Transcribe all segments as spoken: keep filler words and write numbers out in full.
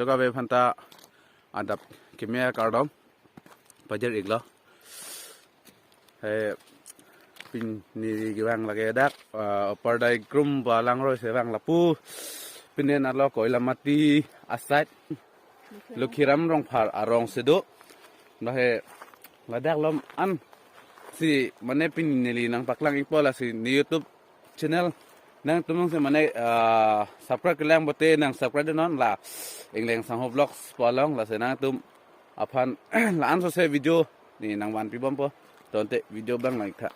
Kave aphanta adap keme kardom pajir-iklo. He, pini kevang lake dak, ah, Upper Daikrum pu alangroi si vang lapu. Pini nalo Koilamati aside. Lokhiram Rongphar arong si do. Lahe ladak along an si mane pini neli nangpaklang-ikpo, lasi ne YouTube channel nangtum si mane, ah, subscribe kelang pote nang subscribe non, la Ingleng Sangho Vlogs pu along, lasi nangtum aphan la-an sose video ne nangvanpi bompo. Tangte video abang lang-ik tha.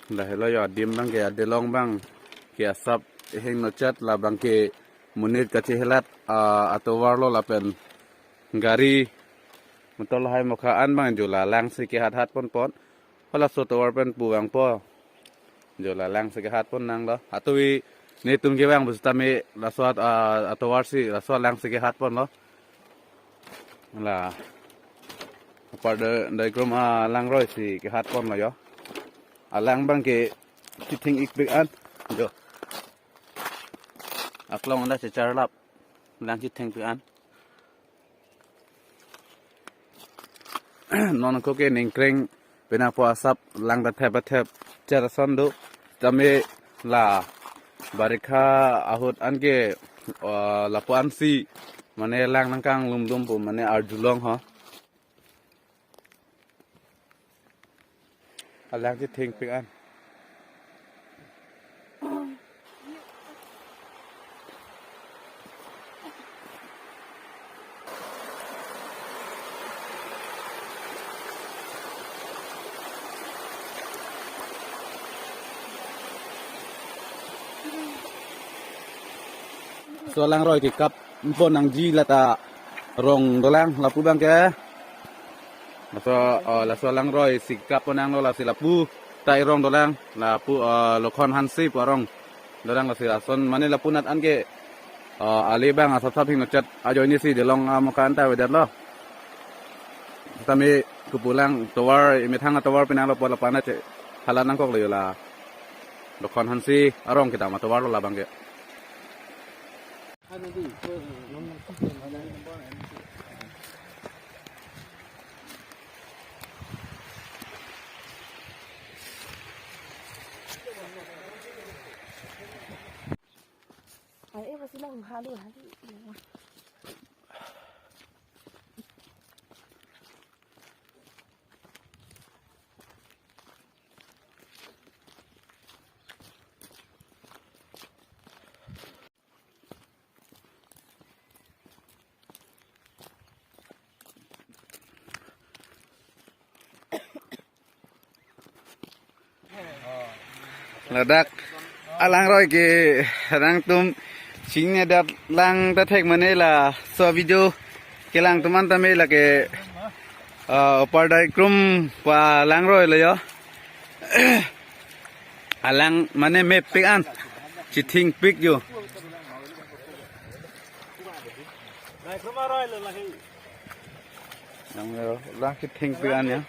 Lahelo yo adim abangke, adelong abangke asap hingno chet, labangke monit kachehelat, ah, atovar lo lapen gari motor lahai mokha an abang jo la lang si kehat hat ponpon. Halaso atovar pen pu vangpo. Jo la lang si kehat pon nanglo. Atui netum kevang pusitame laso at-, ah, atovar si laso lang si kehat ponlo. La Upper Dai-, Daikrum alangroi si kehat ponlo yo. Alang abangke chetheng-ikpik an. Jo. Aklong anda checharlap. Lang chetheng-ikpik an. Non ako ke ningkreng penang pu asap lang ta thep ta thep cherason do. Tame la barikha ahut anke, ah, lapu ansi mane lang nangkanglum lum pu mane arjulong ho. Alang chetheng-ikpik an. Laso alangroi kekap pon nangji, lata rong dolang lapu abangke. Laso, oh, laso alangroi si kap pon nanglo, lasi lapu ta irong dolang, lapu, oh, Lokhon Hanse pu arong dolang, lasi lason mane lapu nat anke, oh, ali abang asap sap hingno chet ajoine si delong amokha anta avedetlo. Tame kepulang tovar, imethang atovar penang lo pu lapu anat chehalat nangkoklo yo, la Lokhon Hanse arong kedam atovar lo labangke. Ladak alangroi ke nangtum chingnedet lang ta thek mane, laso video kelang atum an tame lake, ah, Upper Daikrum pu alangroi lo yo. Alang mane mepik an, chetheng-ikpik yo. Lang yo, lang chetheng-ikpik an ya.